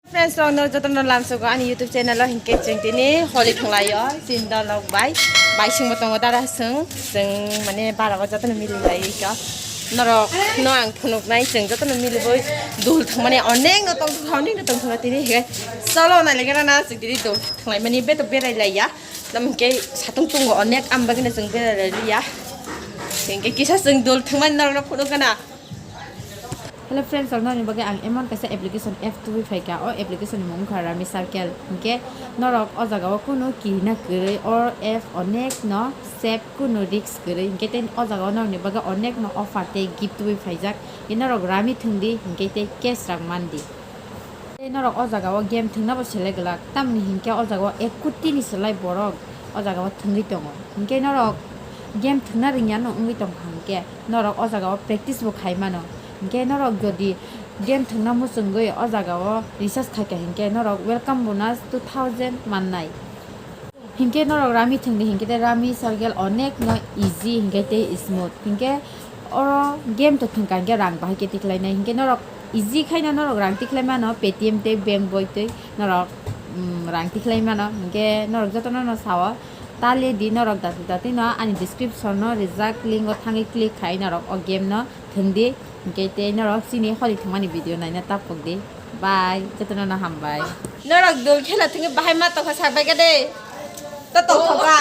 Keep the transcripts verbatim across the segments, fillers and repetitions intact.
Friends rok, no jotono lamsogo ani YouTube channel o, hinkhe chwng tini holi thwnglaio, chini dol rok bai, bai singbo tongo dara chwng, chwng mane bara o jotono mili lai kha. Norok no ang phunuknai, chwng jotono mili boi dol thwngmani onek no tongthok, onek no tongthok tini, hinkhe cholo nai le gana na chwng tini dol thwnglai mani beto berai laiya. Tamo hinkhe satung tungo onek, am bagwino chwng berai liya. Hinkhe kisa chwng dol thwngmani norokno phunuk gana. Hello friends, rok nokni bagwi ang emon kaisa application app tubui phaikha. O application ni mung wngkha Rummy Circle. Hinkhe norok o jaga o kunu kirina kwrwi, o app onek no safe, kunu risk kwrwi. Hinkhe tei o jaga o norokni bagwi onek no offer tei gift tubui phaijak. Hinkhe norok Rummy thwngdi, hinkhe tei cash rang mandi. Tei norok o jaga o game thwngna bo selai glak, tamni hinkhe o jaga o ek koti ni selai borok o jaga o thwngwi tongo. Hinkhe norok game thwngna rwngya no wngwi tongkha hinkhe norok o jaga o practice bo khai mano. Hinkhe norok jodi game thwngna muchungwi o jaga o recharge khaikha hinkhe norok welcome bonus two thousand mannai. Hinkhe norok Rummy thwngdi hinkhe tei Rummy Circle onek no easy hinkhe tei smooth. Hinkhe oro game to thwngkha hinkhe rang bahai khe tikhlainai. Hinkhe norok easy khaino norok rang tikhlai mano, Paytm tei bank boi tei norok, mm, rang tikhlai mano. Hinkhe norok jotono no sao, ta le di norok dati dati no ani description no rijak link o thangwi click khai norok o game no thwngdi. Hinkhe tei norok chini holi thwngmani video naina ta phukdi. Bye, jotono no hambai. Norok dol khela thwngwi bahai ma tokha sak bai kha de. To tokha ba.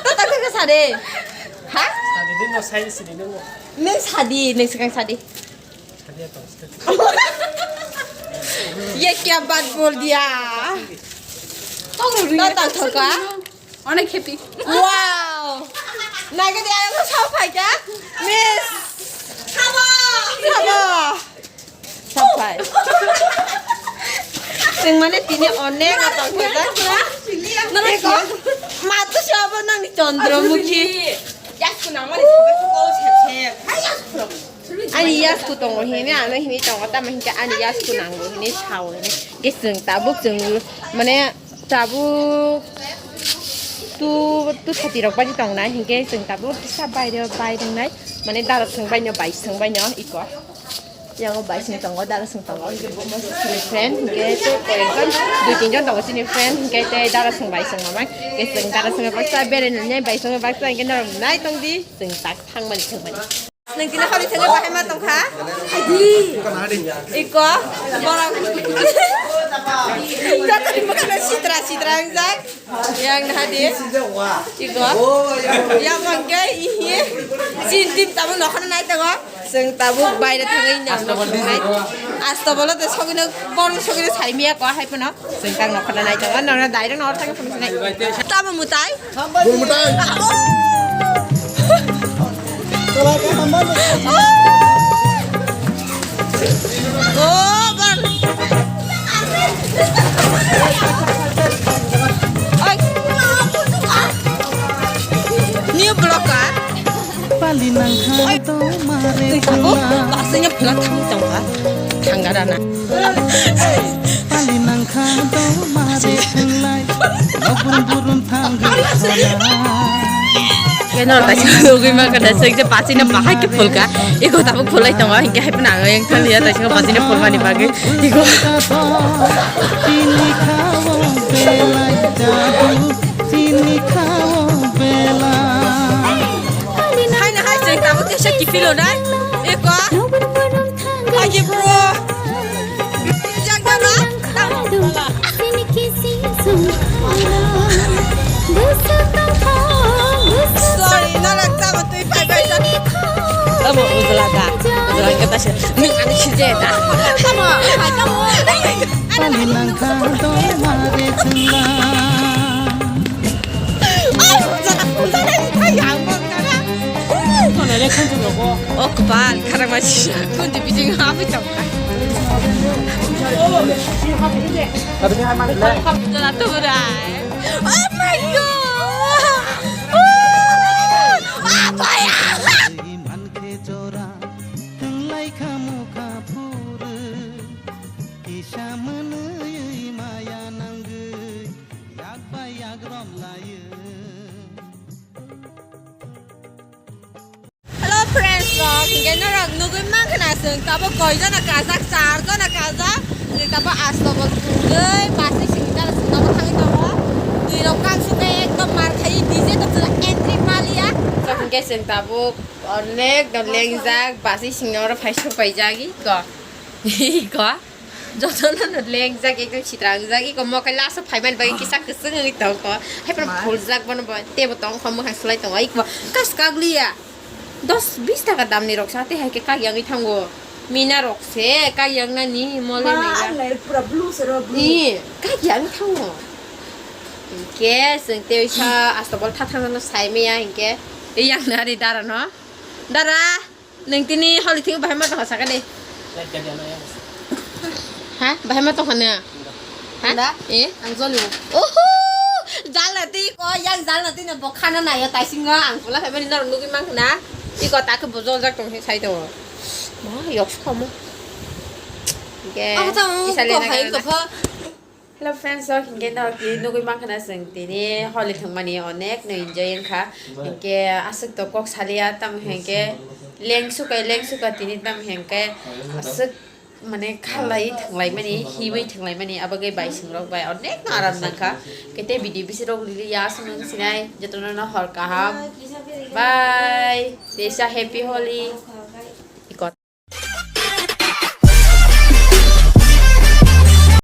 To tokha kha sa de. Ha? Sadi de no sai sini no. Nung sadi, nung swkang sadi. Sadi to. Ye kya baat bol diya? To tokha. Onek happy. Wow! Naga di ayang ko sao phai kya? Miss! Sabo! Sabo! Sao phai. Sing mane tini onek atang kya da? Eko, matu sabo nang ni Chandramukhi. Yas kunang mane sabo ko sep sep. Hai yas kunang. Ani yasku tongo hini, ano hini tongo, tamo hinkhe ani yasku nango hini sao hini. Ge chwng tabuk chwng mane tabuk tu, tu thati rok bai tongnai, hinkhe chwng tabuk kisa baire bai tongnai, mane dara chwng baino bai chwng baino iko. Yango bai chwng tongo, dara chwng tongo, hinkhe bo mo chini friend, hinkhe tei koi jon, dui tin jon tongo chini friend, hinkhe tei dara chwng bai chwng mamai, hinkhe chwng dara chwng baksa berai nai bai chwng baksa, hinkhe norok nai tongdi, chwng tak thangmani thangmani. Nang tini holi thangwi bahai ma tongkha? Iko, borok. Jotoni bwkhano sitra sitra wngjak. Yang naha di. Iko. Yang mangke ihi. Chin tim tabuk nokhorno nai tongo. Chwng tabuk baire thangwi nang nokhorno nai. Asto bolo te sogwino, borok sogwino saimiya ko hai phano. Chwng tak nokhorno nai tongo. Nokna direct nokhor thangwi phano sinai. Tamo mutai? Bol mutai. Oh, bol. Oi. New blocker. Pali nangkha to mare. Oi, sabo, basingnya pula thang tongkha. Thangga dana. Pali nangkha to mare thunglai. Burun burun thangwi thona. Keno ta chugui ma kada sek je pachina bahai ke phulka. Iko tabuk phulai tongo, hinkhe hai phano ang yang thang ya ta chugui pachina phulmani bagwi. Iko. Chini khao belai jadu, chini khao belai. Hai na hai sek tabuk kesa kipilo nai. Iko. Agi bro. Sorry, no, no, tamo twi phai bai sa. Tamo ujla ka. Ujla ka ta se. Nung ani khije ta. Tamo, hai tamo. Ani nang kha do mare chula. O kwpal, kharang ma si. Kunti bijing ha bui tong. Jala to burai. Oh my God. Oh, oh, oh, oh, oh. Kisa mwnwi maya nangwi, yak bai yak rom laiyo. Hello friends rok, hinkhe norok nugwi mankha na chwng tabuk koi jona kajak, char jona kajak, Tabo asto bo thungwi baswi singni gana singno bo thangwi tongo. Twi rok kang sukhe ekdom mar khai D J to chwla entry maliya. Chwng khe chwng tabuk onek do lengjak baswi singno oro phai sok paijak iko. Iko. Jotono no lengjak ekdom sitrangjak iko mo khai last o phaimani bagwi kisa kwchwng wngwi tongkho. Hai phano phuljak bono bo tebo tongkho mwkhang swlai tongo iko kas kagliya. Dos bis taka damni rok sa tei hai khe kak yangwi thango. Mina rok se kak yangnani mole nai ya. Ang lai pura blue se ro blue. Ni kak yangwi thango. Hinkhe chwng tei sa asto bol tha thang no sai maya hinkhe. Ei yang nari dara no. Dara, nwng tini holi thingo bahai ma tongkha saka de. Ha? Bahai ma tongkha nwng? Ha? Nda? Eh? Ang joli. Oho! Jalna twi ko, yang jalna twi no bo khana nayo taisingo ang pula phaimani norok nugwi mankha na. Iko ta khe bo joljak tong sai tongo. Ma yok sukha mo. Ge. Ako tamo isa ko lena hai gana. Ko pha. Hello friends, so hinkhe norok tini nugwi mankha na chwng tini holi thwngmani onek no enjoy wngkha. Hinkhe aswk to kok saliya tamo hinkhe lengsuka lengsuka tini tamo hinkhe aswk mane khalai thwnglaimani, hiwi thwnglaimani, abo khe bai swngrok bai onek no aram nangkha. Kete video bisi rok rili ya aswk nung sinai, jotono no hor kaham. Bye. Teisa happy Holi.